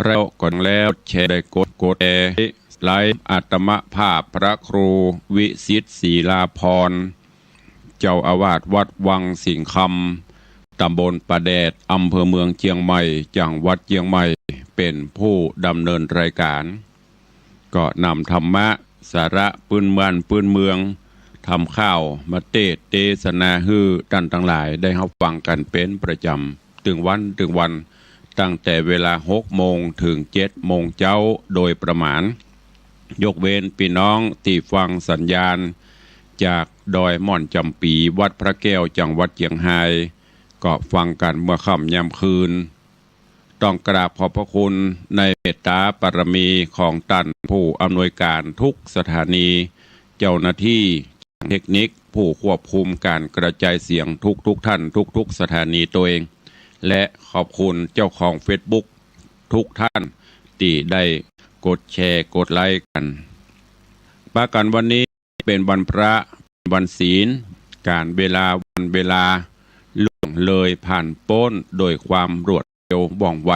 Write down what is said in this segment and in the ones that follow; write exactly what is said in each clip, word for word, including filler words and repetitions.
แล้วก็แล้วแชร์ ได้กด กดแชร์ ไลฟ์อัตมภาพพระครูวิสิทธิ์ ศิลาภรณ์ เจ้าอาวาสวัดวังสิงห์คำ ตำบลป่าแดด อำเภอเมืองเจียงใหม่ จังหวัดเจียงใหม่ เป๋นผู้ดำเนินรายการ ก็นำธรรมะ สาระปื้นบ้านปื้นเมือง ธรรมข่าวมาเตสน์เตสนาหื้อต้านตังหลายได้ฮับฟังกั๋นเป๋นประจ๋ำ ตึงวันตึงวัน ตั้งแต่เวลาหกโมงเถิงเจ็ดโมงเจ๊าโดยประมาณ ยกเว้นปี้น้องตี้ฟังสัญญาณจากดอยม่อนจ๋ำปี๋ วัดพระแก้ว จังหวัดเจียงฮาย ก็ฟังกั๋นเมื่อค่ำยามคืน ต้องกราบขอบพระคุณในเมตตาบารมีของต้านผู้อำนวยการทุกสถานี เจ้าหน้าตี้เทคนิค ผู้ควบคุมก๋านกระจายเสียงทุกๆ ท่าน ทุกๆ สถานีตวย และขอบคุณเจ้าของเฟซบุ๊กทุกท่านตี้ได้กดแชร์กดไลก์กั๋น ปากั๋นวันนี้เป๋นวันพระ วันศีล ก๋านเวลาวันเวลาล่วงเลยผ่านป๊นโดยความรวดเร็วว่องไว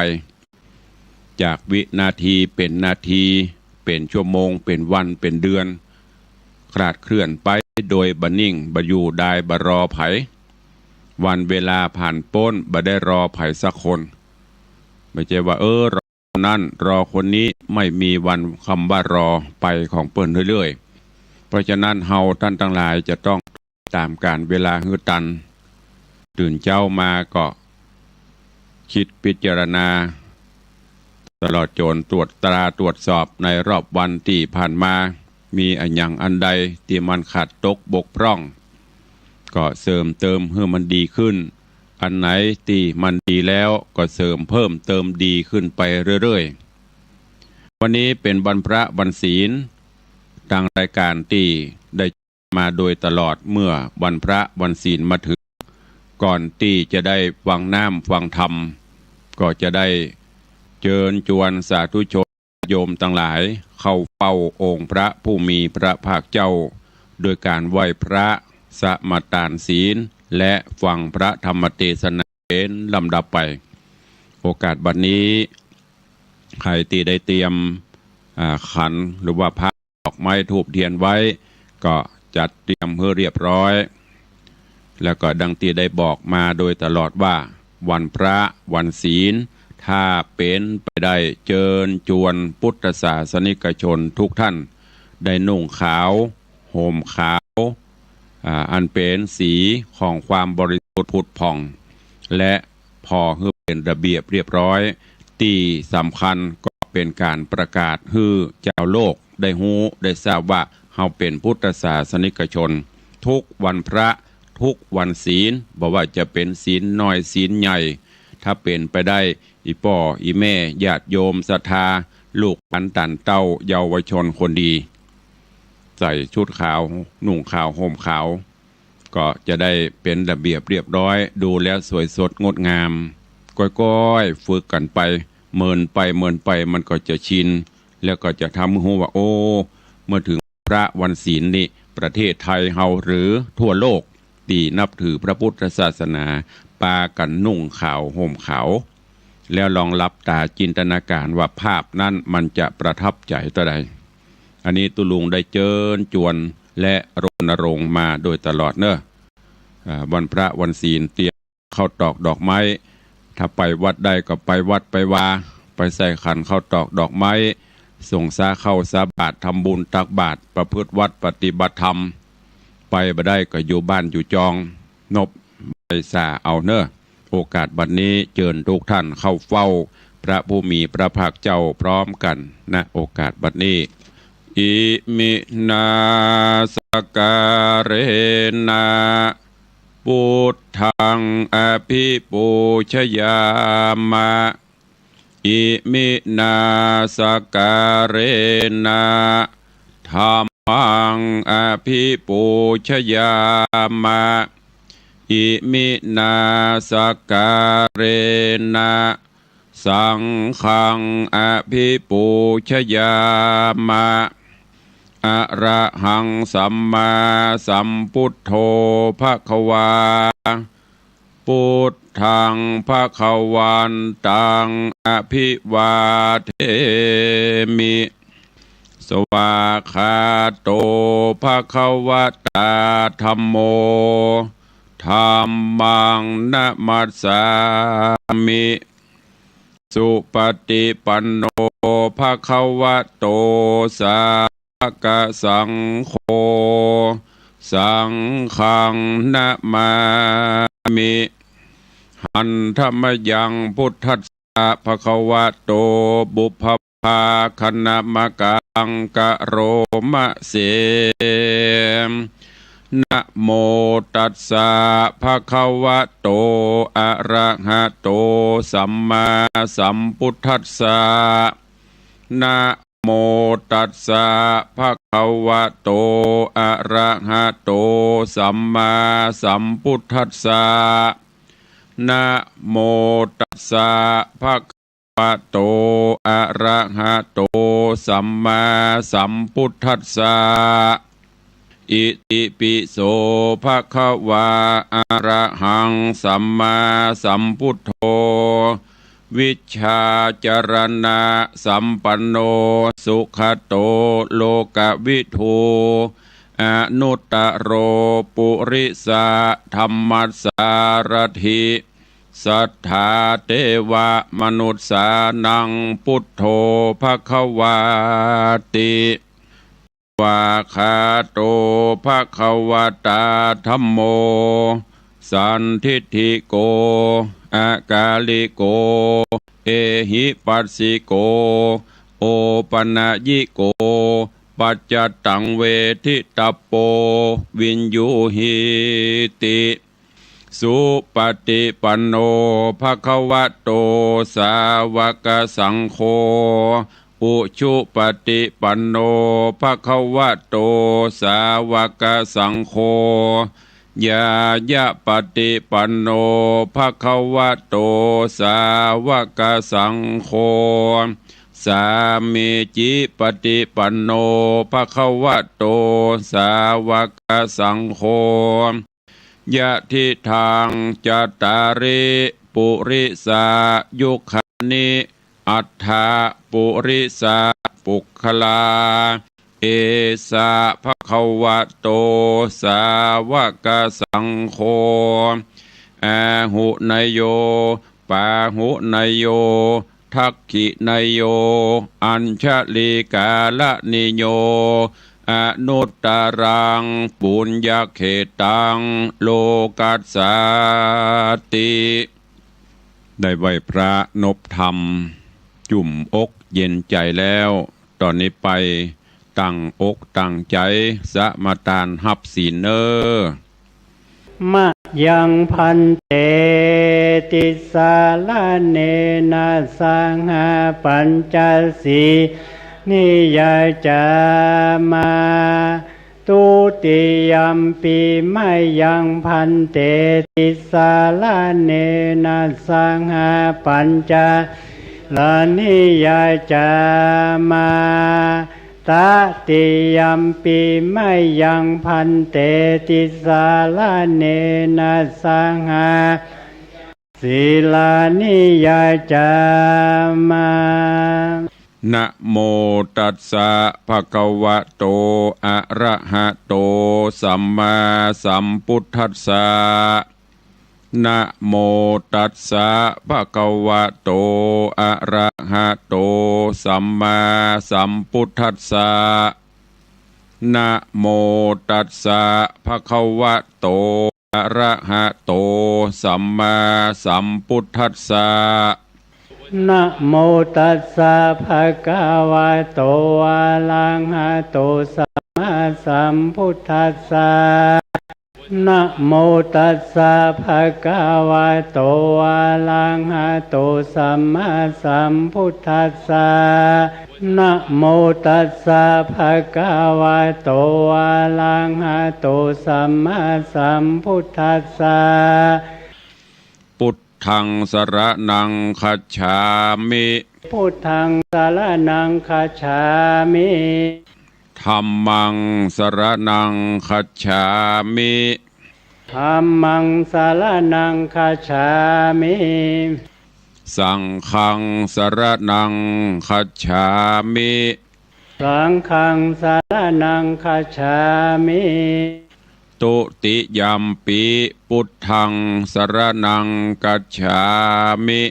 จากวินาทีเป๋นนาที เป๋นชั่วโมง เป๋นวัน เป๋นเดือน คลาดเคลื่อนไปโดยบ่นิ่ง บ่อยู่ดาย บ่รอใผ วันเวลาผ่านป๊น บ่ได้รอใผสักคน บ่ใจ้ว่า เออ รอคนนั้น รอคนนี้ ไม่มีวันคำว่ารอ ไปของเปิ้นเรื่อยๆ เพราะฉะนั้นเฮาต้านตังหลายจะต้องต๋ามก๋าลเวลาหื้อตัน ตื่นเจ๊ามาก็กึ๊ดพิจารณา ตลอดจ๋นตรวจตราตรวจสอบในรอบวันตี้ผ่านมา มีอะหยังอันใดตี้มันขาดตกบกพร่อง ก็เสริมเติมหื้อมันดีขึ้น อันไหนตี้มันดีแล้วก็เสริมเพิ่มเติมดีขึ้นไปเรื่อยๆ วันนี้เป๋นวันพระวันศีล ตางรายก๋านตี้ได้มาโดยตลอดเมื่อวันพระวันศีลมาเถิง ก่อนตี้จะได้ฟังน้ำฟังธรรม ก็จะได้เจิญจวนสาธุชน โยมตังหลายเข้าเฝ้าองค์พระผู้มีพระภาคเจ้า โดยก๋านไหว้พระ สมาตานศีล และฟังพระธรรมเตสนาเป๋นลำดับไป โอกาสบัดนี้ ใผตี้ได้เตรียม อ่า ขันหรือว่าพานดอกไม้ธูปเตียนไว้ ก็จัดเตรียมหื้อเรียบร้อย แล้วก็ดังตี้ได้บอกมาโดยตลอดว่า วันพระวันศีล ถ้าเป๋นไปได้เจิญจวนพุทธศาสนิกชนทุกท่าน ได้นุ่งขาว ห่มขาว อ่า อันเป๋นสีของความบริสุทธิ์ผุดผ่อง และผ่อหื้อเป๋นระเบียบเรียบร้อย ตี้สำคัญก็เป๋นก๋านประกาศหื้อจาวโลกได้ฮู้ได้ทราบว่า เฮาเป๋นพุทธศาสนิกชน ทุกวันพระ ทุกวันศีล บ่ว่าจะเป๋นศีลน้อยศีลใหญ่ ถ้าเป๋นไปได้ อี่ป้ออี่แม่ญาติโยมศรัทธา ลูกหลานต้านเต้าเยาวชนคนดี ใส่ชุดขาว นุ่งขาว ห่มขาว ก็จะได้เป๋นระเบียบเรียบร้อย ดูแล้วสวยสดงดงาม ก้อยๆ ฝึกกั๋นไป เมินไปเมินไปมันก็จะชิน แล้วก็จะทำหื้อฮู้ว่า โอ้ เมื่อเถิงพระวันศีลนี่ ประเทศไทยเฮาหรือทั่วโลกตี้นับถือพระพุทธศาสนา ปากั๋นนุ่งขาวห่มขาว แล้วลองหลับต๋าจินตนาก๋ารว่าภาพนั้นมันจะประทับใจ๋เต้าใด อันนี้ตุ๊ลุงได้เจิญจวนและรณรงค์มาโดยตลอดเนาะ อ่า วันพระวันศีลเตรียมข้าวตอกดอกไม้ ถ้าไปวัดได้ก็ไปวัดไปวา ไปใส่ขันข้าวตอกดอกไม้ สงสาข้าวสาบาตร ทำบุญตักบาตร ประพฤติวัตรปฏิบัติธรรม ไปบ่ได้ก็อยู่บ้านอยู่จอง นบไหว้สาเอาเนาะ โอกาสบัดนี้เจิญทุกท่านเข้าเฝ้าพระผู้มีพระภาคเจ้าพร้อมกั๋น ณ โอกาสบัดนี้ อิมินาสการะนะ พุทธังอภิปูชยามะ อิมินาสการะนะ ธัมมังอภิปูชยามะ อิมินาสการะนะ สังฆังอภิปูชยามะ อะระหังสัมมาสัมพุทโธภะคะวา Buddhaṃ bhagavantaṃ abhivādemi. Svākkhāto bhagavatā dhammo. Dhammaṃ namassāmi. Supaṭipanno bhagavato sāvakasaṅgho. Saṅghaṃ namāmi. Handa mayaṃ buddhassa bhagavato pubbabhāganamakaṃ karoma se. Namo tassa bhagavato arahato sammāsambuddhassa. Namo tassa bhagavato arahato sammāsambuddhassa. Namo tassa bhagavato arahato sammāsambuddhassa. Itipi so bhagavā arahaṃ sammāsambuddho vijjācaraṇasampanno sugato lokavidū anuttaro purisadammasārathi satthā devamanussānaṃ buddho bhagavāti. Svākkhāto bhagavatā dhammo sandiṭṭhiko akāliko ehipassiko opanayiko paccattaṃ veditabbo viññūhīti. Supaṭipanno bhagavato sāvakasaṅgho. Ujupaṭipanno bhagavato sāvakasaṅgho. Ñāyapaṭipanno bhagavato sāvakasaṅgho. Sāmīcipaṭipanno bhagavato sāvakasaṅgho. Yadidaṃ cattāri purisayugāni aṭṭha purisapuggalā, esa bhagavato sāvakasaṅgho, āhuneyyo pāhuneyyo dakkhiṇeyyo añjalikaraṇīyo anuttaraṃ puññakkhettaṃ lokassāti. ได้ไหว้พระนบธรรม จุ่มอกเย็นใจ๋แล้ว ต่อนี้ไปตั้งอกตั้งใจ๋สมาตานฮับศีลเน่อ Mayaṃ bhante tisaraṇena saha pañca sīlāni yācāma. Dutiyampi mayaṃ bhante tisaraṇena saha pañca sīlāni yācāma. Tatiyampi mayaṃ bhante tisaraṇena saha sīlāni yācāma. Namo tassa bhagavato arahato sammāsambuddhassa. Namo tassa bhagavato arahato sammāsambuddhassa. Namo tassa bhagavato arahato sammāsambuddhassa. Namo tassa bhagavato arahato sammāsambuddhassa. Namo tassa bhagavato arahato sammāsambuddhassa. Namo tassa bhagavato arahato sammāsambuddhassa. Buddhaṃ saraṇaṃ gacchāmi. Buddhaṃ saraṇaṃ gacchāmi. Dhammaṃ saraṇaṃ gacchāmi. ธัมมัง สรณัง คัจฉามิ สังฆัง สรณัง คัจฉามิ สังฆัง สรณัง คัจฉามิ ตุติยัมปิ พุทธัง สรณัง คัจฉามิ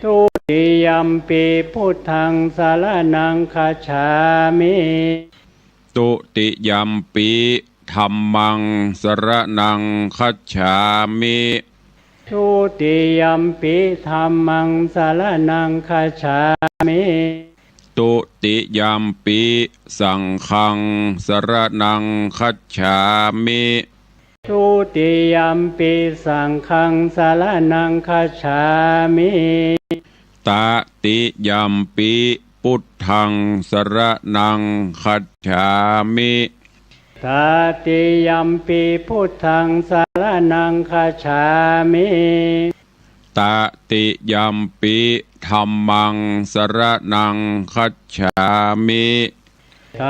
ทุติยัมปิ พุทธัง สรณัง คัจฉามิ ตุติยัมปิ ธัมมัง สรณัง คัจฉามิ ทุติยัมปิ ธัมมัง สรณัง คัจฉามิ ตุติยัมปิ สังฆัง สรณัง คัจฉามิ ทุติยัมปิ สังฆัง สรณัง คัจฉามิ ตติยัมปิ พุทธัง สรณัง คัจฉามิ ตติยัมปิ พุทธัง สรณัง คัจฉามิ ตติยัมปิ ธัมมัง สรณัง คัจฉามิ ต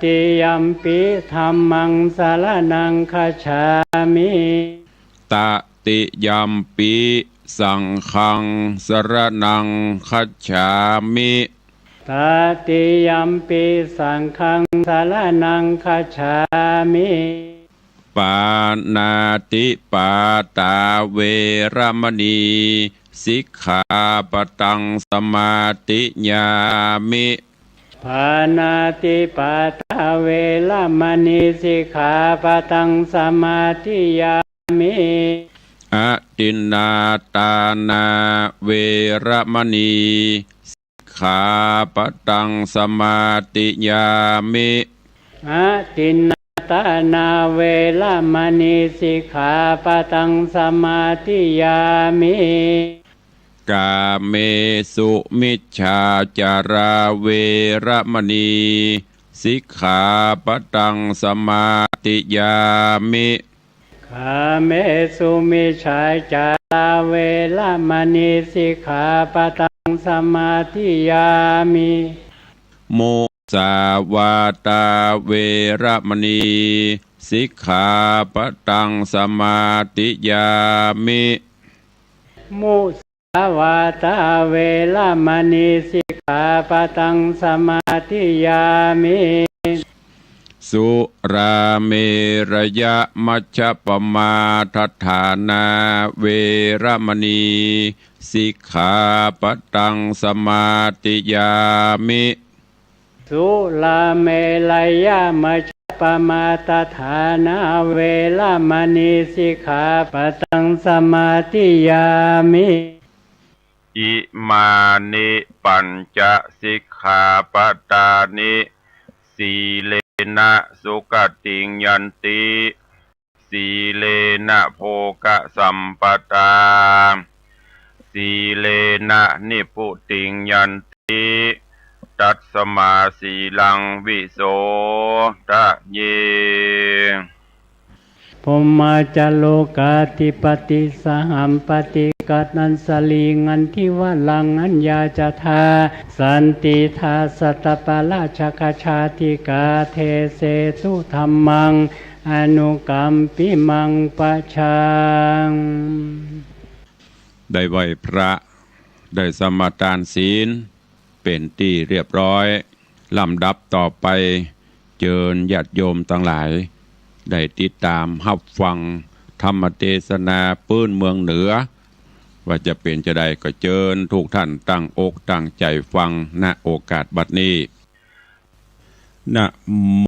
ติยัมปิ ธัมมัง สรณัง คัจฉามิ ตติยัมปิ สังฆัง สรณัง คัจฉามิ ตติยัมปิ สังฆัง สรณัง คัจฉามิ ปาณาติปาตา เวระมะณี สิกขาปะตัง สมาธิยามิ ปาณาติปาตา เวระมะณี สิกขาปะตัง สมาธิยามิ อทินนาทานา เวระมะณี สิกขาปะตัง สมาธิยามิ อทินนาทานา เวระมะณี สิกขาปะตัง สมาธิยามิ กาเมสุมิจฉาจารา เวระมะณี สิกขาปะตัง สมาธิยามิ กาเมสุมิจฉาจารา เวระมะณี สิกขาปะตัง สมาธิยามิ มุสาวาทา เวระมะณี สิกขาปะตัง สมาธิยามิ มุสาวาทา เวระมะณี สิกขาปะตัง สมาธิยามิ สุราเมรยะมัชฌปมาทฐานา เวระมะณี สิกขาปะตัง สมาธิยามิ สุราเมรยะมัชฌปมาทฐานา เวระมะณี สิกขาปะตัง สมาธิยามิ อิมานิปัญจสิกขาปะตานิ สีเลนะสุขติงยันติ สีเลนะโภคสัมปทา สีเลนะนิพพุติงยันติ ตัสมาสีลังวิโสทะเย พรหมาจาโรกาธิปติ สหัมปติ กะตัญชลี งันทิวะรัง อัญญาจทา สันติทา สัตตปาราชกชาติกา เทเสตุธัมมัง อนุกัมปิมัง ปะชัง ได้ไหว้พระ ได้สมาทานศีล เป๋นตี้เรียบร้อย ลำดับต่อไป เจิญญาติโยมตังหลาย ได้ติดต๋ามฮับฟังธรรมเตสนาปื้นเมืองเหนือ ว่าจะเป๋นจาใดก็เจิญทุกท่านตั้งอกตั้งใจ๋ฟัง ณ โอกาสบัดนี้ นะโม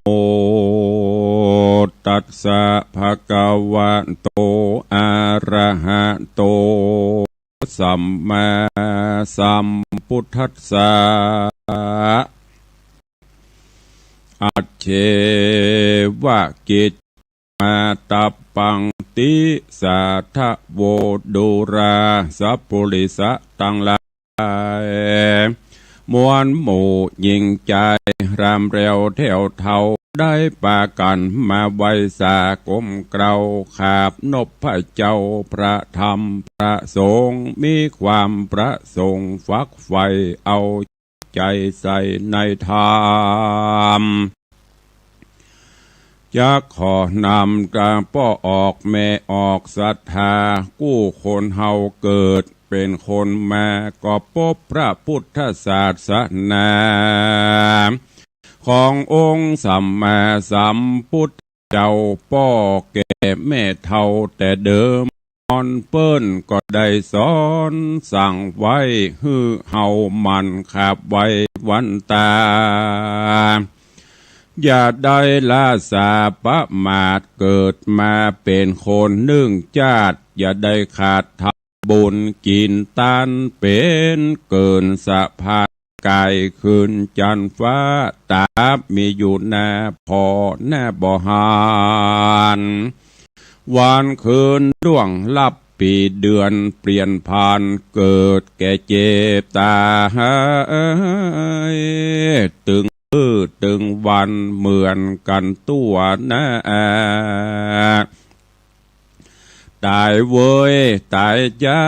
ตัสสะ ภะคะวะโต อะระหะโต สัมมาสัมพุทธัสสะ อัจเฉวะกิจจามาตัปปัง ติสาทะโว ดูราสะปุริสะตังหลาย มวลหมู่หญิงจาย รามแรวแถวเฒ่า ได้ปากั๋นมาไหว้สาก้มเกล้า ขาบนบพระเจ้า พระธรรม พระสงฆ์ มีความประสงค์ฝักใฝ่ เอาใจ๋ใส่ในธรรม จักขอนำตาป้อออกแม่ออกศรัทธา กู้คนเฮาเกิดเป๋นคนมา ก็ปบพระพุทธศาสนา ขององค์สัมมาสัมพุทธเจ้า ป้อแก่แม่เฒ่าแต่เดิม ก่อนเปิ้นก็ได้สอนสั่งไว้ หื้อเฮาหมั่นขาบไหว้วันต๋า อย่าได้ละสาประมาท เกิดมาเป๋นคนนึ่งจาติ อย่าได้ขาดทำบุญกิ๋นตาน เป๋นเกินสะพาน ก๋ายขึ้นจันฟ้า ต๋าบมีอยู่หน้าผ่อหน้าบ่หัน วันคืนล่วงลับปี๋เดือนเปลี่ยนผ่าน เกิดแก่เจ็บต๋าย ตึงมื้อตึงวันเหมือนกั๋นตั๋วนา ต๋ายเวยต๋ายจ๊า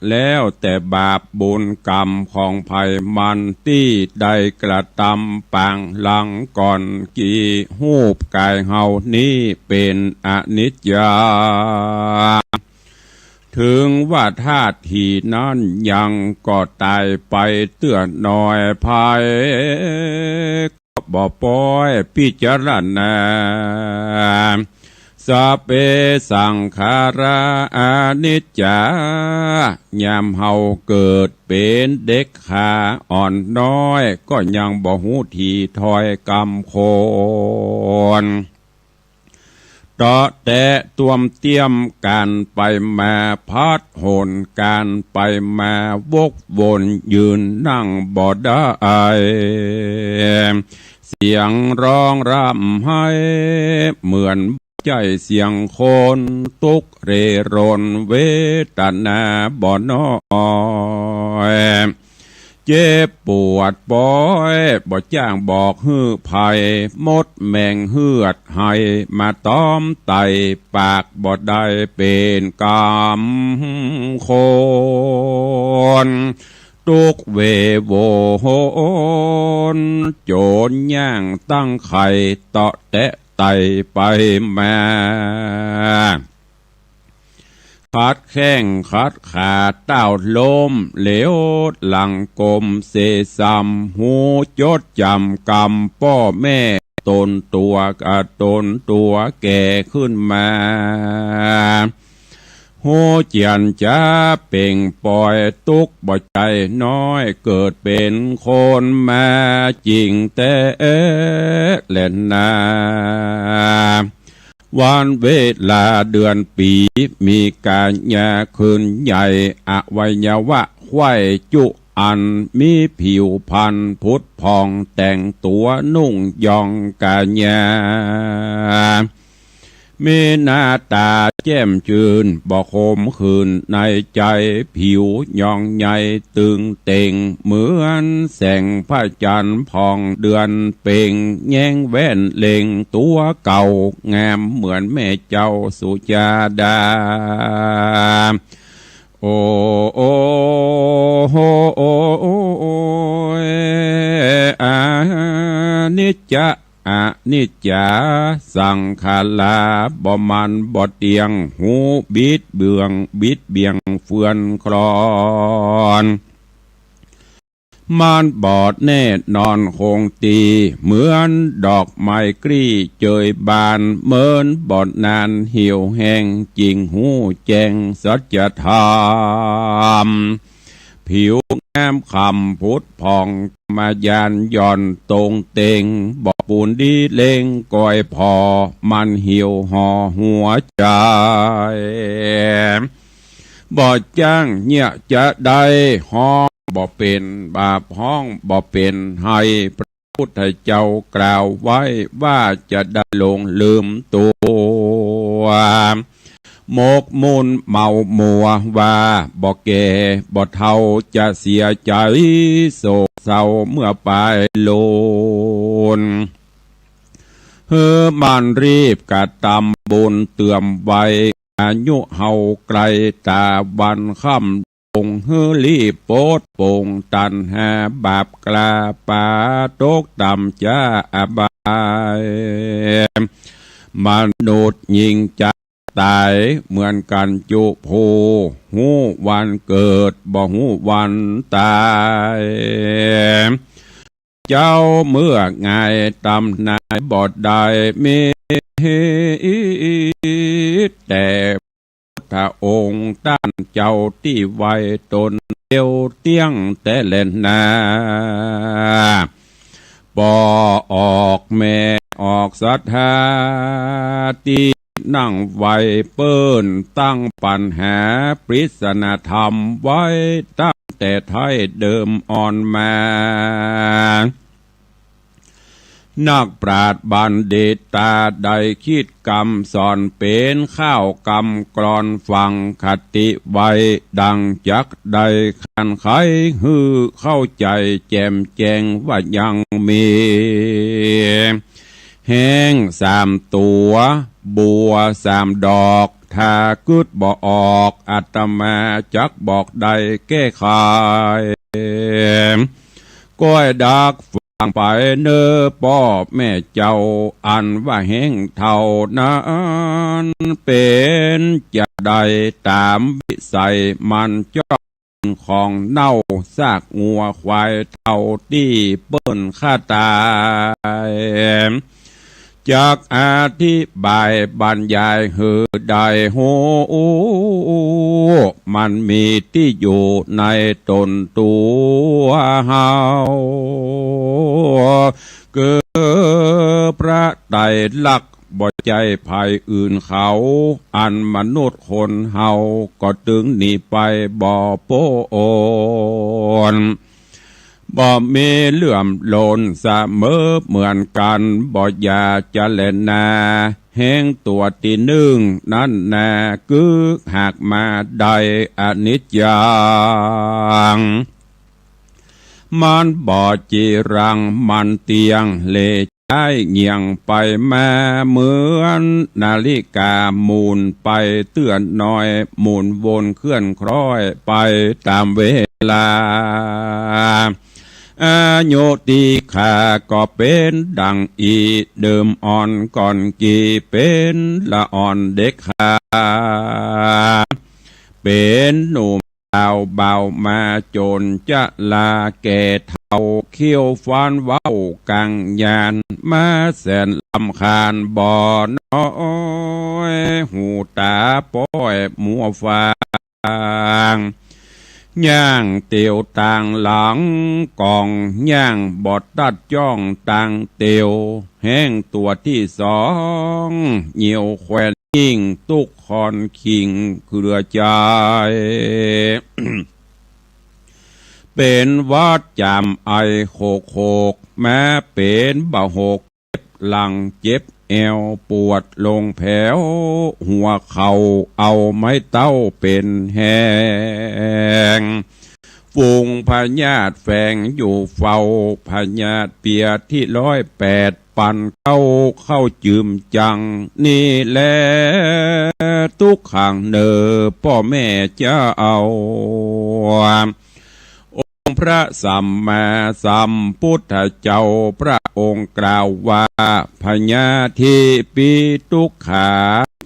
แล้วแต่บาปบุญกรรมของใผมัน ตี้ได้กระตำปางหลังก่อน กี้ฮูปก๋ายเฮานี้เป๋นอนิจจา ถึงว่าธาตุหีนั้นยังก็ต๋ายไปเตื้อน้อย ใผก็บ่ป้อยพิจารณา สัพเพสังขาราอนิจจา ยามเฮาเกิดเป๋นเด็กขาอ่อนน้อย ก็ยังบ่ฮู้ถี่ถ้อยกำคน เตาะแตะต้วมเตี้ยมก๋านไปมา ผัดหนก๋านไปมา วกวนยืนนั่งบ่ได้ เสียงฮ้องร่ำไห้เหมือนใจ้เสียงคน ตุ๊กข์เร่ร่อนเวทนาบ่น้อย เจ็บปวดปอยบ่จ้างบอกหื้อใผ หมดแมงเฮือดไหมาต๋อมไต้ ปากบ่ได้เป๋นกำคน ตุ๊กข์เวโหน โจรย่างตั้งไข่ เตาะแตะไต่ไปมา ขัดแข้งขัดขา ต้าวล้มเหลวหลังกมเสซ้ำ ฮู้จดจ๋ำกำป้อแม่ ต๋นตั๋วกะต๋นตั๋วแก่ขึ้นมา ฮู้เจียนจ๊าเป่งป่อย ตุ๊กข์บ่ใจ้น้อย เกิดเป๋นคนมาจริงแต๊แลนา วันเวลาเดือนปี๋ มีก๋ายาขึ้นใหญ่ อวัยวะไขว้จุอัน มีผิวพรรณผุดผ่อง แต่งตั๋วนุ่งย่องก๋ายา มีหน้าต๋าแจ่มจื้น บ่ขมขื่นในใจ๋ ผิวย่องใหญ่ตึงเต่ง เหมือนแสงพระจันทร์ผ่องเดือนเพ็ง แย้งแว่นเล็งตั๋วเก่างาม เหมือนแม่เจ้าสุชาดา โอ โอ โอ โอ อนิจจะ อนิจจา สังขารา บ่มั่นบ่เตี้ยง ฮู้บิดเบือน บิดเบียงเฟื่อนคลอน มันบ่แน่นอนคงตี้ เหมือนดอกไม้กลี้เจยบาน เมินบ่นานเหี่ยวแห้ง จึงฮู้แจ้งสัจธรรม ผิวงามคล้ำผุดผ่อง ธรรมญาณย่อนตรงเต่ง บ่ปูนดีเล็งก้อยผ่อ มันเหี่ยวห่อหัวใจ๋ บ่จ้างเยียะจะได้ ฮ้องบ่เป๋นบาป ฮ้องบ่เป๋นไห้ พระพุทธเจ้ากล่าวไว้ ว่าจะได้หลงลืมตั๋ว หมกมุ่นเมามัวว่า บ่แก่บ่เฒ่าจะเสียใจ๋ โศกเศร้าเมื่อปายลูน หื้อมันรีบกระตำบุญเตรียมไว้ อายุเฮาใก้ต๋าวันค่ำลง หื้อรีบปลดปลงตัณหา บาปกล้าป๋าตกต่ำจ๊าอบาย มนุษย์ยิ่งจะต๋ายเหมือนกั๋นจุผู้ ฮู้วันเกิดบ่ฮู้วันต๋าย เจ้าเมื่อไงต๋ามนายบ่ได้มี แต่พุทธองค์ต้านเจ้าตี้ไว้ต๋นเดียวเตี้ยงแต๊แลนา บ่ออกแม่ออกศรัทธา ตี้นั่งไหว้เปิ้นตั้งปั๋ญหาปริศนาธรรมไว้ตั้งแต่ไท้เดิมอ่อนมา นักปราชญ์บัณฑิตต๋าได้คิดกำสอนเป๋นข้าวกำกลอนฝังคติไว้ ดังจักได้ขานไขหื้อเข้าใจ๋แจ่มแจ้งว่ายังมี แฮ้งสามตั๋ว บัวสามดอก ถ้ากึ๊ดบ่ออก อาตมาจักบอกได้แก้ไข ก้อยดักฟังไปเน่อป้อแม่เจ้า อันว่าแฮ้งเท่านั้น เป๋นจาใดต๋ามวิสัยมันจ้อง ของเน่าซากงัวควายเฒ่าตี้เปิ้นฆ่าต๋าย จักอธิบายบรรยายหื้อได้ฮู้ มันมีตี้อยู่ในต๋นตั๋วเฮา คือพระไตรลักษณ์ บ่ใจ้ใผอื่นเขา อันมนุษย์คนเฮาก็ตึงหนีไปบ่ป๊น บ่มีเหลื่อมล้นเสมอเหมือนกั๋น บ่อย่าจะแลนา แฮ้งตั๋วตี้นึ่งนั้นนา คือหากมาได้อนิจจัง มันบ่จีรัง มันเตี้ยง เล ใจ๊เหยี่ยงไปมาเหมือนนาฬิกาหมุนไปเตื้อน้อย หมุนวนเคลื่อนคล้อยไปต๋ามเวลา อายุตี้ข้าก็เป๋นดังอี้ เดิมอ่อนก่อนกี่เป๋นละอ่อนเด็กข้า เป๋นหนุ่ม สาวบ่าวมาจ๋นจะลาแก่เฒ่า เคี้ยวฟันเว้ากางยาน มาแสนรำคาญบ่น้อย หูต๋าป้อยมัวฟัง ย่างเตียวตางหลังก่อง ย่างบ่ตัดจ้องตางเตียว แฮ้งตั๋วตี้สอง เหยี่ยวแขวนยิ่ง ตุ๊กข์คอนขิงเครือใจ๋ เป๋นหวัดจ๋ำไอโขกๆ มาเป๋นบ่าหก เจ็บหลังเจ็บแอว ปวดลงแผวหัวเข่า เอาไม้เต๊าเป๋นแฮง ฝูงพยาธิแฝงอยู่เฝ้า พยาธิเปียตี้ร้อยแปด ปันเข้า เข้าจืมจัง นี่แลตุ๊กขังเน่อป้อแม่เจ้า องค์พระสัมมาสัมพุทธเจ้าพระองค์กล่าวว่า พยาธิปิตุกขา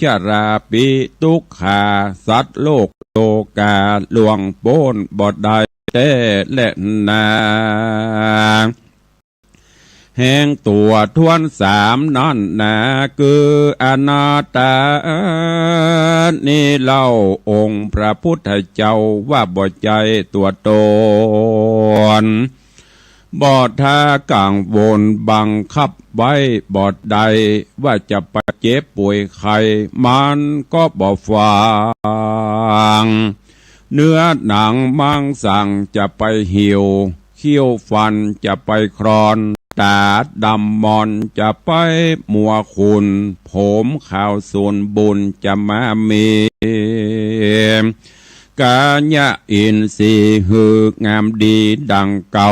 ชราปิตุกขา สัตว์โลกโลกาล่วงป๊นบ่ได้แต๊แลนา แฮ้งตั๋วถ้วนสามนั้นนา คืออนัตตา นี้เล่าองค์พระพุทธเจ้าว่าบ่ใจ้ตั๋วต๋น บ่ท้ากังวลบังคับไว้บ่ได้ ว่าจะไปเจ็บป่วยไข้ มันก็บ่ฟัง เนื้อหนังมังสังจะไปเหี่ยว เขี้ยวฟันจะไปคลอน ต๋าดำมอนจะไปมัวขุ่น ผมขาวสมบูรณ์จะมามี กายะอินทรีย์หื้องามดีดังเก่า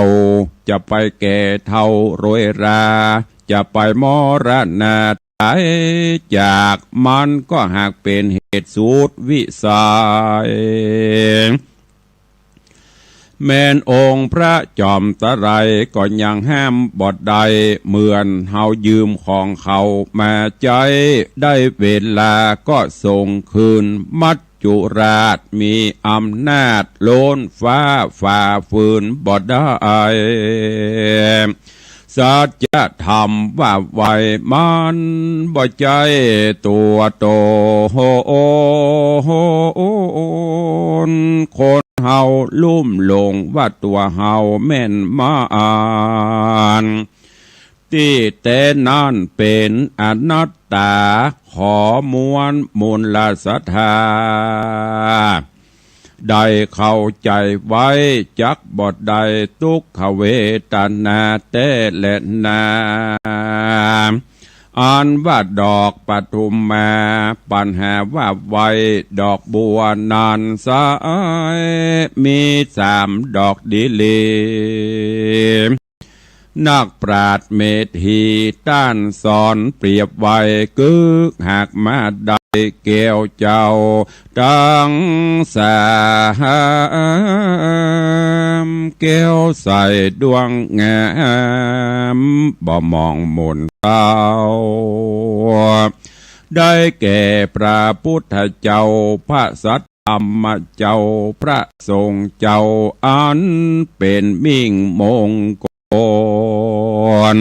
จะไปแก่เฒ่าโรยรา จะไปมรณะต๋ายจาก มันก็หากเป๋นเหตุสุดวิสัย เ แม้นองค์พระจอมไตรก็ยังห้ามบ่ได้ เหมือนเฮายืมของเขามาใจ๊ ได้เวลาก็ส่งคืน มัจจุราชมีอำนาจ ล้นฟ้าฝ่าฝืนบ่ได้ สัจธรรมว่าไว้มันบ่ใจ้ตั๋วต๋น คนเฮาลุ่มหลงว่าตั๋วเฮาแม่นมาร ตี้แต๊นั้นเป๋นอนัตตา ขอมวลมูลศรัทธา ได้เข้าใจ๋ไว้ จักบ่ได้ตุ๊กขเวทนาแต๊แลนา อันว่าดอกปทุมมา ปัญหาว่าไว้ ดอกบัวนั้นไซร้ มีสามดอกดีหลี นักปราชญ์เมธีต้านสอนเปรียบไว้ กึ๊กหากมาได้แก้วเจ้าตังสาม แก้วใสดวงงาม บ่หมองหม่นเศร้า ได้แก่พระพุทธเจ้า พระสัทธรรมเจ้า พระสงฆ์เจ้า อันเป๋นมิ่งมงคล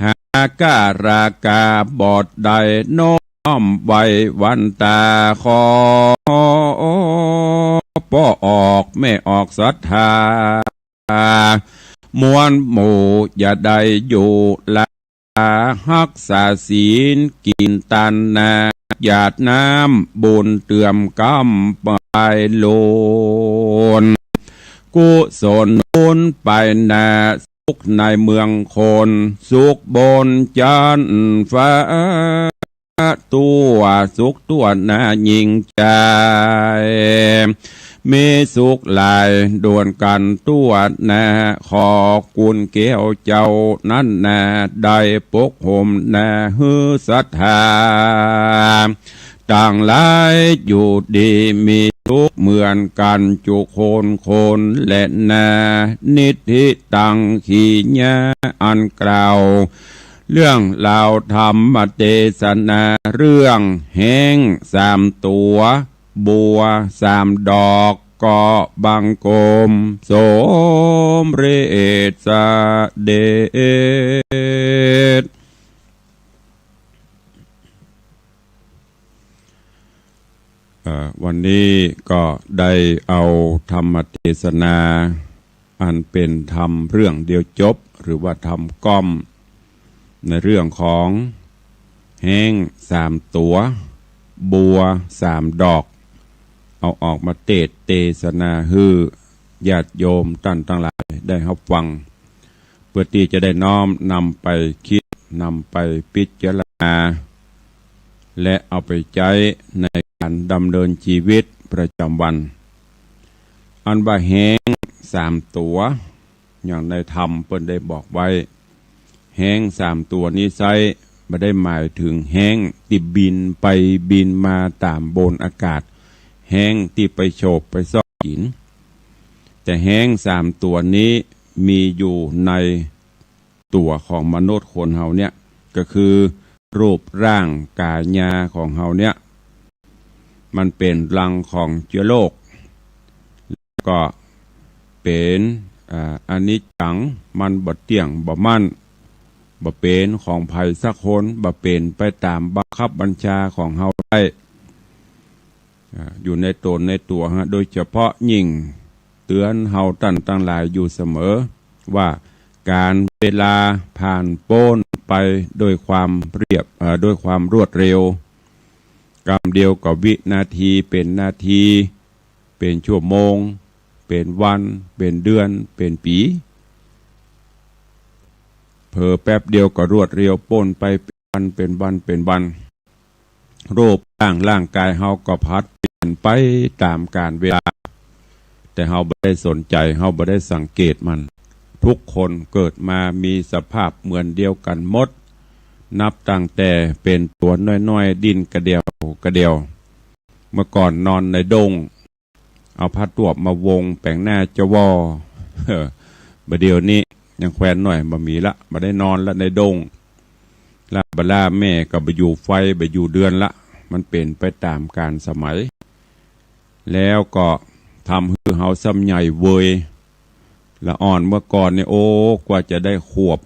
หาการากาบทได้น้อมไว้วันตา ขอป้อออกแม่ออกศรัทธา มวลหมู่อย่าได้อยู่ละ ฮักษาศีลกิ๋นตานนา หยาดน้ำบุญเติมกำปายโลน กุศลหนุนไปหน้า สุขในเมืองคน สุขบนจั๊นฟ้า ตั๋วสุขตั๋วหน้ายิ่งใจ๋ มีสุขหลายด่วนกั๋นตั๋วหน้า ขอกุณแก้วเจ้านั้นนา ได้ปกห่มหน้าหื้อศรัทธาตังหลายอยู่ดีมีสุขเหมือนกั๋นจุคนคนแลนา นิทธิตัง กิริยาอันกล่าว เรื่องราวธรรมเตสนา เรื่องแฮ้งสามตั๋ว บัวสามดอก ก็บังคมสมเร็จเสด็จ เอ่อ วันนี้ก็ได้เอาธรรมเตสนา อันเป๋นธรรมเรื่องเดียวจบ หรือว่าธรรมก้อม ในเรื่องของแฮ้งสามตั๋ว บัวสามดอก เอาออกมาเตสน์เตสนาหื้อญาติโยมต้านตังหลายได้ฮับฟัง เปื้อตี้จะได้น้อมนำไปกึ๊ด นำไปพิจารณา และเอาไปใจ๊ในก๋านดำเนินจีวิตประจ๋ำวัน อันว่าแฮ้งสามตั๋ว อย่างในธรรมเปิ้นได้บอกไว้ แฮ้งสามตั๋วนี้ไซร้ บ่ได้หมายเถิงแฮ้งตี้บินไปบินมาต๋ามบนอากาศ แฮ้งตี้ไปโฉบไปซอกกิ๋น แต่แฮ้งสามตั๋วนี้มีอยู่ในตั๋วของมนุษย์คนเฮาเนี่ย ก็คือรูปร่างก๋ายาของเฮาเนี่ย มันเป๋นรังของเจื๊อโรค แล้วก็เป๋น อ่า อนิจจัง มันบ่เตี้ยง บ่มั่น บ่เป๋นของใผสักคน บ่เป๋นไปต๋ามบังคับบัญชาของเฮาได้ อ่า อยู่ในต๋นในตั๋วฮะ โดยเฉพาะยิ่งเตื๋อนเฮาต้านตังหลายอยู่เสมอ ว่าก๋านเวลาผ่านป๊นไปโดยความเรียบ เอ่อ โดยความรวดเร็ว กำเดียวก็วินาที เป๋นนาที เป๋นชั่วโมง เป๋นวัน เป๋นเดือน เป๋นปี๋ เผลอแป๊บเดียวก็รวดเร็วป๊นไป เป๋นวัน เป๋นวัน เป๋นวัน รูปร่างร่างก๋ายเฮาก็ผัดเปลี่ยนไปต๋ามก๋าลเวลา แต่เฮาบ่ได้สนใจ๋ เฮาบ่ได้สังเกตมัน ทุกคนเกิดมามีสภาพเหมือนเดียวกั๋นหมด นับตั้งแต่เป๋นตั๋วน้อยๆ ดิ้นกระเดี่ยวกระเดี่ยว เมื่อก่อนนอนในด้ง เอาผ้าตวบมาวงแป๋งหน้าเจ้าวอ บ่าเดี่ยวนี้ยังแควนหน่อยบ่มีละ บ่ได้นอนละในดง ล่าบ่าล่าแม่ก็บ่อยู่ไฟบ่อยู่เดือนละ มันเป๋นไปต๋ามกาลสมัย แล้วก็ทำหื้อเฮาซ้ำใหญ่เวย ละอ่อนเมื่อก่อนนี่ โอ้ กว่าจะได้ขวบ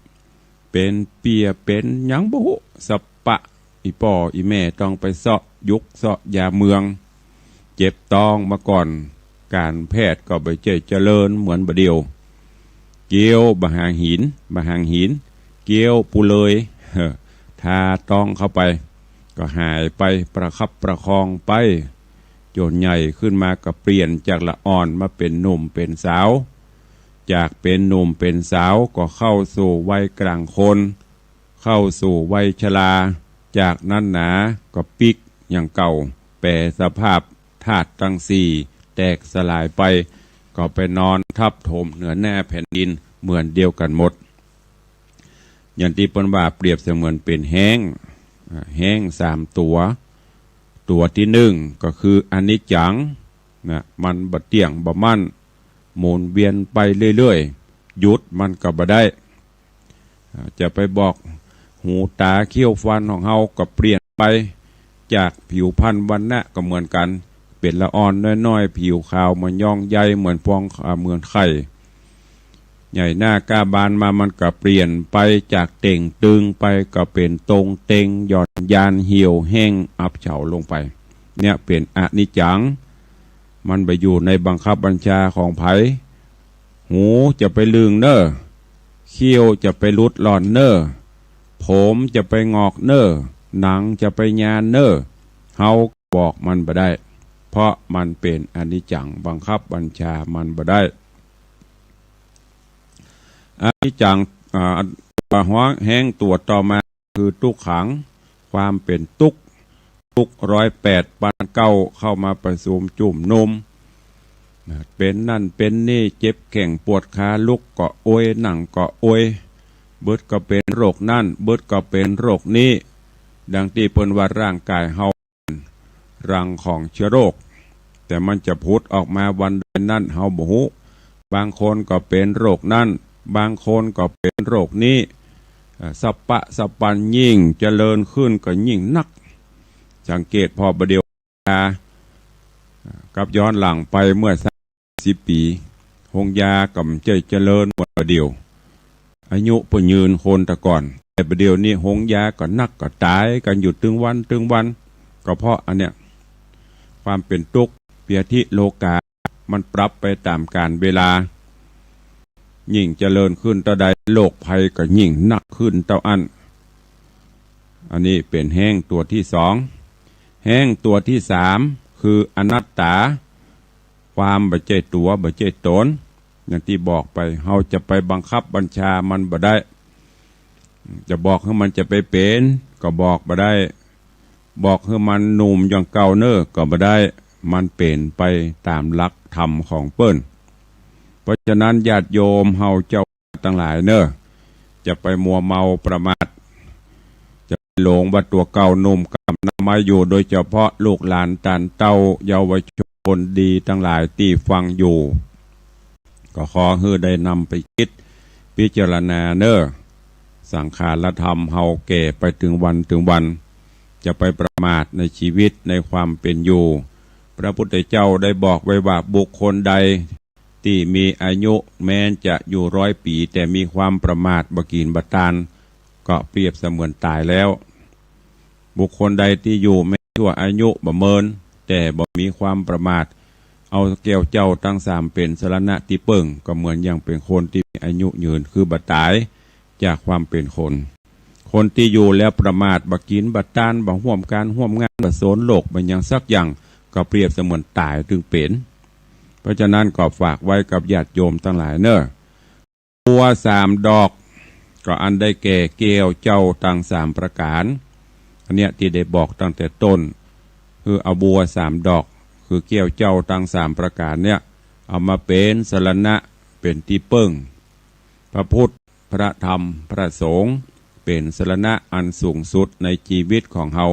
เป๋นเปี้ยเป๋นหยังบ่ฮู้ สะปะ อี่ป้ออี่แม่ต้องไปเซาะยุกเซาะยาเมือง เจ็บต๊องเมื่อก่อน ก๋านแพทย์ก็บ่ใจ้เจริญเหมือนบ่าเดี่ยว เกี้ยวบ่าหางหิน บ่าหางหิน เกี้ยวปูเลย ทาต๊องเข้าไป ก็หายไปประคับประคองไป จ๋นใหญ่ขึ้นมาก็เปลี่ยนจากละอ่อนมาเป๋นหนุ่มเป๋นสาว จากเป๋นหนุ่มเป๋นสาวก็เข้าสู่วัยกลางคน เข้าสู่วัยชรา จากนั้นหนาก็ปิ๊กอย่างเก่า แป๋สภาพธาตุตังสี่แตกสลายไป ก็ไปนอนทับถมเหนือหน้าแผ่นดินเหมือนเดียวกั๋นหมด อย่างตี้เปิ้นว่าเปรียบเสมือนเป๋นแฮ้ง อ่า แฮ้งสามตั๋ว ตั๋วตี้นึ่งก็คืออนิจจัง นะ มันบ่เตี้ยงบ่มั่น หมุนเวียนไปเรื่อยๆ หยุดมันก็บ่ได้ อ่า จะไปบอกหูต๋าเขี้ยวฟันของเฮาก็เปลี่ยนไป จากผิวพรรณวรรณะก็เหมือนกั๋น เป๋นละอ่อนน้อยๆ ผิวขาวเหมือนยองใย เหมือนฟอง อ่า เหมือนไข่ ใหญ่หน้าก้าบานมามันก็เปลี่ยนไป จากเต่งตึงไปก็เป๋นตงเต็ง หย่อนยาน เหี่ยวแห้ง อับเฉาลงไป เนี่ยเป๋นอนิจจัง มันบ่อยู่ในบังคับบัญชาของใผ หูจะไปลึงเน่อ เขี้ยวจะไปหลุดหล่อนเน่อ ผมจะไปหงอกเน่อ หนังจะไปยานเน่อ เฮาบอกมันบ่ได้ เพราะมันเป๋นอนิจจัง บังคับบัญชามันบ่ได้ อนิจจัง อ่า ตั๋วฮ้องแฮ้งตั๋วต่อมาคือตุ๊กขัง ความเป๋นตุ๊กข์ ตุ๊กข์ร้อยแปดพันเก้าเข้ามาประชุมจุ่มนุม นะ เป๋นนั่นเป๋นนี่ เจ็บแข้งปวดขา ลุกก็โอย นั่งก็โอย เบิดก็เป๋นโรคนั่น เบิดก็เป๋นโรคนี้ ดังตี้เปิ้นว่าร่างกายเฮา รังของเชื้อโรค แต่มันจะผุดออกมาวันใดนั้นเฮาบ่ฮู้ บางคนก็เป๋นโรคนั้น บางคนก็เป๋นโรคนี้ เอ่อ สะปะสะปัน ยิ่งเจริญขึ้นก็ยิ่งนัก สังเกตผ่อบ่าเดี่ยว กับย้อนหลังไปเมื่อ สามสิบปี๋ โฮงยาก็บ่ใจ้เจริญเหมือนบ่าเดี่ยว อายุเปิ้นยืนคนแต่ก่อน แต่บ่าเดี่ยวนี้โฮงยาก็นักก็ต๋ายกั๋นอยู่ตึงวันตึงวัน ก็เพราะอันเนี้ย ความเป๋นตุ๊กข์ พยาธิโรคา มันปรับไปต๋ามกาลเวลา ยิ่งเจริญขึ้นเต้าใด โรคภัยก็ยิ่งนักขึ้นเต้าอั้น อันนี้เป๋นแฮ้งตั๋วตี้สอง แฮ้งตั๋วตี้สาม คืออนัตตา ความบ่ใจ้ตั๋วบ่ใจ้ต๋น อย่างตี้บอกไป เฮาจะไปบังคับบัญชามันบ่ได้ จะบอกหื้อมันจะไปเป๋นก็บอกบ่ได้ บอกหื้อมันหนุ่มอย่างเก่าเน่อก็บ่ได้ มันเป๋นไปต๋ามหลักธรรมของเปิ้น เพราะฉะนั้นญาติโยมเฮาเจ้าตังหลายเน่อ จะไปมัวเมาประมาท จะไปหลงว่าตั๋วเก่าหนุ่มกำนำมาอยู่ โดยเฉพาะลูกหลานต้านเต้าเยาวชนดีตังหลายตี้ฟังอยู่ ก็ขอหื้อได้นำไปกึ๊ดพิจารณาเน่อ สังขารธรรมเฮาแก่ไปตึงวันตึงวัน จะไปประมาทในชีวิตในความเป๋นอยู่ พระพุทธเจ้าได้บอกไว้ว่าบุคคลใด ตี้มีอายุแม้นจะอยู่ร้อยปี๋ แต่มีความประมาทบ่กิ๋นบ่ตาน ก็เปรียบเสมือนต๋ายแล้ว บุคคลใดตี้อยู่แม้นชั่วอายุบ่เมิน แต่บ่มีความประมาท เอาแก้วเจ้าตังสามเป๋นสรณะตี้เปิ้ง ก็เหมือนอย่างเป๋นคนตี้มีอายุยืน คือบ่ต๋ายจากความเป๋นคน คนตี้อยู่แล้วประมาท บ่กิ๋นบ่ตาน บ่ฮ่วมก๋านฮ่วมงาน บ่สนโลกบ่หยังสักอย่าง ก็เปรียบเสมือนต๋ายตึงเป๋น เพราะฉะนั้นก็ฝากไว้กับญาติโยมตังหลายเน่อ บัวสามดอก ก็อันได้แก่แก้วเจ้าตังสามประก๋าน อันเนี้ยตี้ได้บอกตั้งแต่ต้น คือเอาบัวสามดอก คือแก้วเจ้าตังสามประก๋านเนี่ย เอามาเป๋นสรณะ เป๋นตี้เปิ้ง พระพุทธ พระธรรม พระสงฆ์ เป๋นสรณะอันสูงสุดในจีวิตของเฮา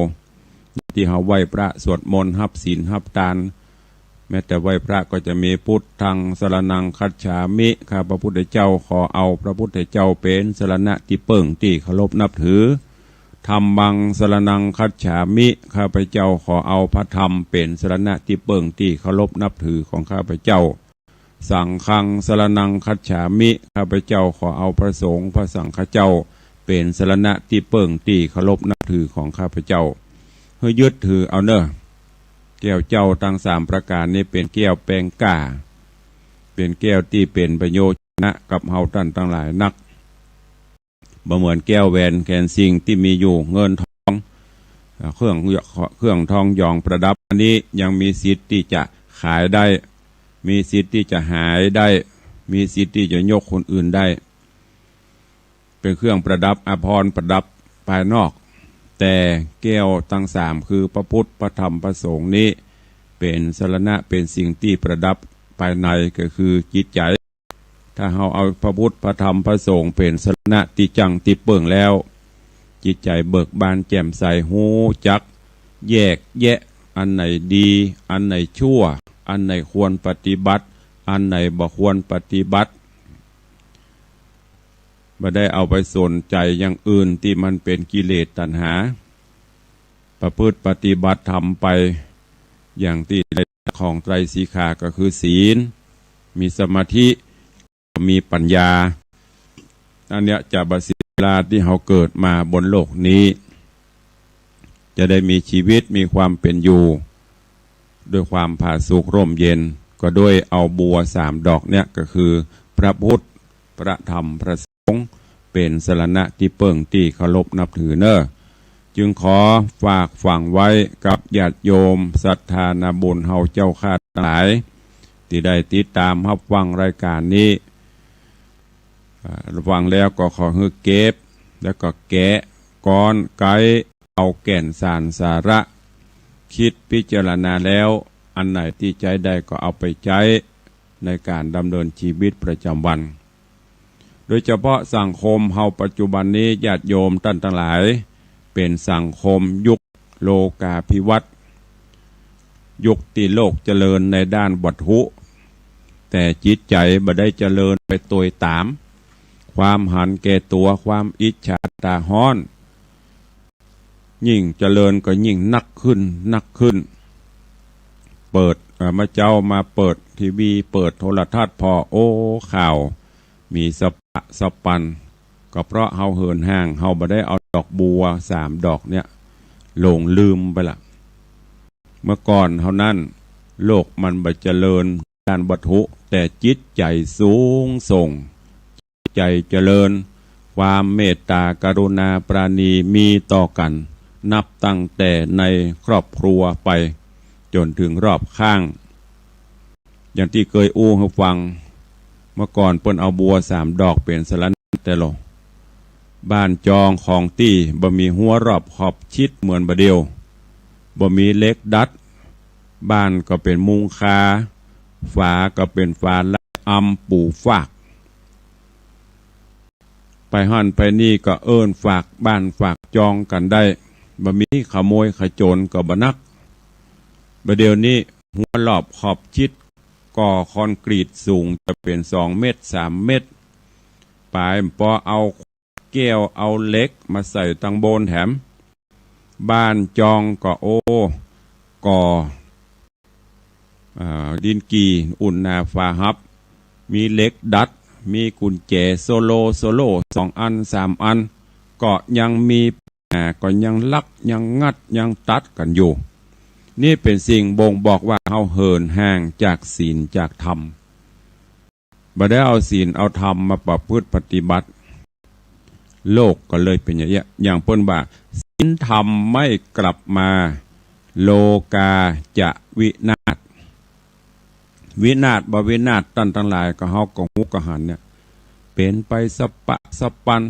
ตี้เฮาไหว้พระสวดมนต์ ฮับศีลฮับตาน ม้แต่ไหว้พระก็จะมี พุทธังสรณังคัจฉามิ ข้าพระพุทธเจ้าขอเอาพระพุทธเจ้าเป๋นสรณะตี้เปิ้งตี้เคารพนับถือ ธัมมังสรณังคัจฉามิ ข้าพเจ้าขอเอาพระธรรมเป๋นสรณะตี้เปิ้งตี้เคารพนับถือของข้าพเจ้า สังฆังสรณังคัจฉามิ ข้าพเจ้าขอเอาพระสงฆ์พระสังฆเจ้าเป๋นสรณะตี้เปิ้งตี้เคารพนับถือของข้าพเจ้า หื้อยึดถือเอาเน่อ แก้วเจ้าตังสามประก๋านนี้เป๋นแก้วแปงก้า เป๋นแก้วตี้เป๋นประโยชนะกับเฮาต้านตังหลายนัก บ่เหมือนแก้วแหวนแขนสิ่งตี้มีอยู่ เงินทอง อ่า เครื่อง เครื่องทองหยองประดับอันนี้ยังมีสิทธิ์ตี้จะขายได้ มีสิทธิ์ตี้จะหายได้ มีสิทธิ์ตี้จะยกคนอื่นได้ เป๋นเครื่องประดับอาภรณ์ประดับภายนอก แต่แก้วตังสามคือพระพุทธ พระธรรม พระสงฆ์นี้เป๋นสรณะ เป๋นสิ่งตี้ประดับภายในก็คือจิตใจ๋ ถ้าเฮาเอาพระพุทธ พระธรรม พระสงฆ์เป๋นสรณะตี้จั้งตี้เปิ้งแล้ว จิตใจ๋เบิกบานแจ่มใส ฮู้จักแยกแยะ อันไหนดี อันไหนชั่ว อันไหนควรปฏิบัติ อันไหนบ่ควรปฏิบัติ บ่ได้เอาไปสนใจ๋อย่างอื่นตี้มันเป๋นกิเลสตัณหา ประพฤติปฏิบัติธรรมไป อย่างตี้ในหลักของไตรสิกขาก็คือศีล มีสมาธิ มีปัญญา อันเนี้ยจะบ่เสียเวลาตี้เฮาเกิดมาบนโลกนี้ จะได้มีชีวิตมีความเป๋นอยู่ ด้วยความผาสุกร่มเย็น ก็ด้วยเอาบัวสามดอกเนี้ย ก็คือพระพุทธ พระธรรม พระสงฆ์ เป๋นสรณะตี้เปิ้งตี้เคารพนับถือเน่อ จึงขอฝากฝังไว้กับญาติโยมศรัทธานาบุญเฮาเจ้าข้าตังหลาย ตี้ได้ติดต๋ามฮับฟังรายก๋านนี้ อ่า ฟังแล้วก็ขอหื้อเก็บ แล้วก็แกะก๊อนไก๊ เอาแก่นสารสาระ กึ๊ดพิจารณาแล้ว อันไหนตี้ใจ๊ได้ก็เอาไปใจ๊ในก๋านดำเนินชีวิตประจ๋ำวัน โดยเฉพาะสังคมเฮาปัจจุบันนี้ ญาติโยมต้านตังหลาย เป๋นสังคมยุคโลกาภิวัตน์ ยุคตี้โลกเจริญในด้านวัตถุ แต่จิตใจ๋บ่ได้เจริญไปตวยต๋าม ความหันแก่ตั๋ว ความอิจฉาต๋าฮ้อน ยิ่งเจริญก็ยิ่งนักขึ้น นักขึ้น เปิด เอ่อ เมื่อเจ๊ามาเปิดทีวี เปิดโทรทัศน์ผ่อ โอ้ ข่าว มีสะปะสะปัน ก็เพราะเฮาเหินห่าง เฮาบ่ได้เอาดอกบัวสามดอกเนี้ย หลงลืมไปละ เมื่อก่อนเฮานั้น โลกมันบ่เจริญด้านวัตถุ แต่จิตใจ๋สูงส่ง จิตใจ๋เจริญ ความเมตต๋ากรุณาปราณีมีต่อกั๋น นับตั้งแต่ในครอบครัวไป จ๋นเถิงรอบข้าง อย่างตี้เกยอู้หื้อฟัง เมื่อก่อนเปิ้นเอาบัวสามดอกเป๋นสรณะแต๊ลอ บ้านจองของตี้บ่มีฮั้วรอบขอบชิดเหมือนบ่าเดี่ยว บ่มีเหล็กดัด บ้านก็เป๋นมุงคา ฝาก็เป๋นฝาลายอำปูฝาก ไปหั้นไปนี่ก็เอิ้นฝากบ้านฝากจองกั๋นได้ บ่มีขโมยขโจรก็บ่นัก บ่าเดี่ยวนี้ฮั้วรอบขอบชิด ก่อคอนกรีตสูงจะเป๋นสองเมตรสามเมตร ป๋ายปอเอาแก้วเอาเหล็กมาใส่ตังบนแถม บ้านจองก็ โอ้ ก่อ อ่า ดินกี่อุ่นหนาฝาฮับ มีเหล็กดัด มีกุญแจโซโล โซโลสองอันสามอัน ก็ยังมีปัญหา ก็ยังลักยังงัดยังตัดกั๋นอยู่ นี่เป๋นสิ่งบ่งบอกว่าเฮาเหินห่างจากศีลจากธรรม บ่ได้เอาศีลเอาธรรมมาประพฤติปฏิบัติ โลกก็เลยเป๋นอย่างเอี้ย อย่างเปิ้นว่า ศีลธรรมไม่กลับมา โลกาจะวินาศ วินาศบ่วินาศต้านตังหลายก็เฮาก็ฮู้ก็หันเนี่ย เป๋นไปสะปะสะปัน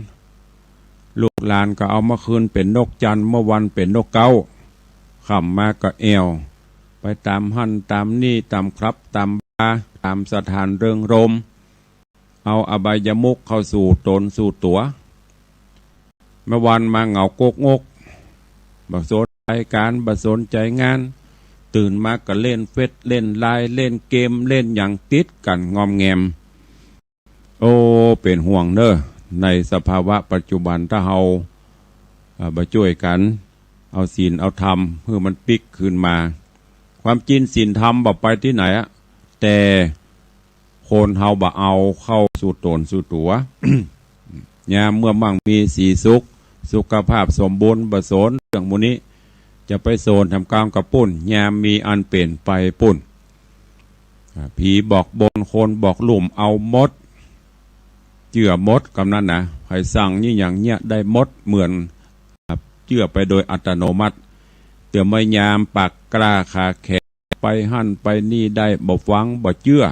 ลูกหลานก็เอาเมื่อคืนเป๋นนกจันทร์ เมื่อวันเป๋นนกเก๊า ค่ำมาก็แอ่ว ไปต๋ามหั้นต๋ามนี่ ต๋ามคลับ ต๋ามบาร์ ต๋ามสถานเริงรมย์ เอาอบายมุขเข้าสู่ต๋นสู่ตั๋ว เมื่อวันมาเหงากกงก บ่สนใจ๋ก๋าน บ่สนใจ๋งาน ตื่นมาก็เล่นเฟซ เล่นไลน์ เล่นเกม เล่นหยังติดกั๋นงอมแงม โอ้ เป๋นห่วงเน่อ ในสภาวะปัจจุบัน ถ้าเฮา เอ่อ บ่จ้วยกั๋น เอาศีลเอาธรรมหื้อมันปิ๊กคืนมา ความจริงศีลธรรมบ่ไปตี้ไหนอะ แต่คนเฮาบ่เอาเข้าสู่ต๋นสู่ตั๋ว ยามเมื่อมั่งมีสีสุข สุขภาพสมบูรณ์ บ่สนเรื่องหมู่นี้ จะไปสนทำกามกับปุ้น ยามมีอันเป๋นไปปุ้น อ่า ผีบอกบน คนบอกลุ่ม เอาหมด เจื้อหมด กำนั้นนะ ใผสั่งยี่หยังเนี่ยได้หมด เหมือน อ่า เจื้อไปโดยอัตโนมัติ เตื้อเมื่อยามปากกล้าขาแข็ง ไปหั้นไปนี่ได้ บ่ฟังบ่เจื้อ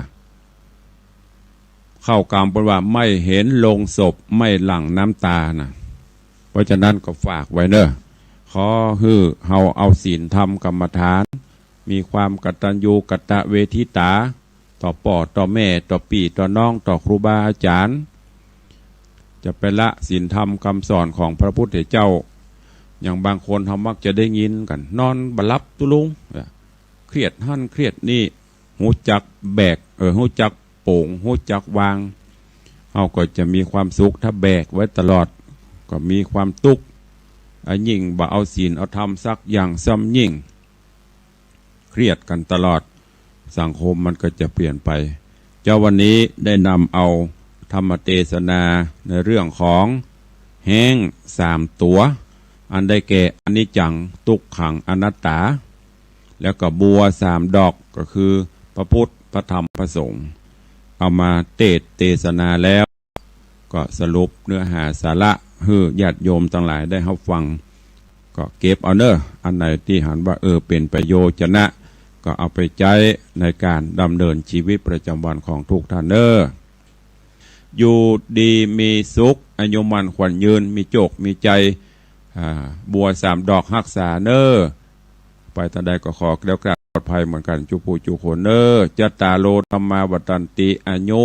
เข้ากำเปิ้นว่า ไม่เห็นโลงศพ ไม่หลั่งน้ำตานะ เพราะฉะนั้นก็ฝากไว้เน่อ ขอหื้อเฮาเอาศีลธรรมกรรมฐาน มีความกตัญญูกตเวทิตา ต่อป้อต่อแม่ ต่อปี้ต่อน้อง ต่อครูบาอาจ๋ารย์ จะไปละศีลธรรมกำสอนของพระพุทธเจ้า อย่างบางคนเฮามักจะได้ยินกั๋น นอนบ่หลับตุ๊ลุง เครียดหั้นเครียดนี่ ฮู้จักแบก เออ ฮู้จักโป๋ง ฮู้จักวาง เฮาก็จะมีความสุข ถ้าแบกไว้ตลอด ก็มีความตุ๊กข์ อะ ยิ่งบ่เอาศีลเอาธรรมสักอย่างซ้ำยิ่ง เครียดกั๋นตลอด สังคมมันก็จะเปลี่ยนไป เจ้าวันนี้ได้นำเอาธรรมเตสนาในเรื่องของแฮ้งสามตั๋ว อันได้แก่อนิจจัง ตุ๊กขัง อนัตตา แล้วก็บัวสามดอก ก็คือพระพุทธ พระธรรม พระสงฆ์ เอามาเตสน์เตสนาแล้ว ก็สรุปเนื้อหาสาระหื้อญาติโยมตังหลายได้ฮับฟัง ก็เก็บเอาเน่อ อันไหนตี้หันว่า เออ เป๋นประโยชนะ ก็เอาไปใจ๊ในก๋านดำเนินชีวิตประจำวันของทุกท่านเน่อ อยู่ดีมีสุข อายุมั่นขวัญยืน มีโจคมีชัย อ่า บัวสามดอกฮักษาเน่อ ไปตางใดก็ขอแคล้วคลาดปลอดภัยเหมือนกั๋น จุผู้จุคนเน่อ จัตตาโร ธัมมา วัฑฒันติ อายุ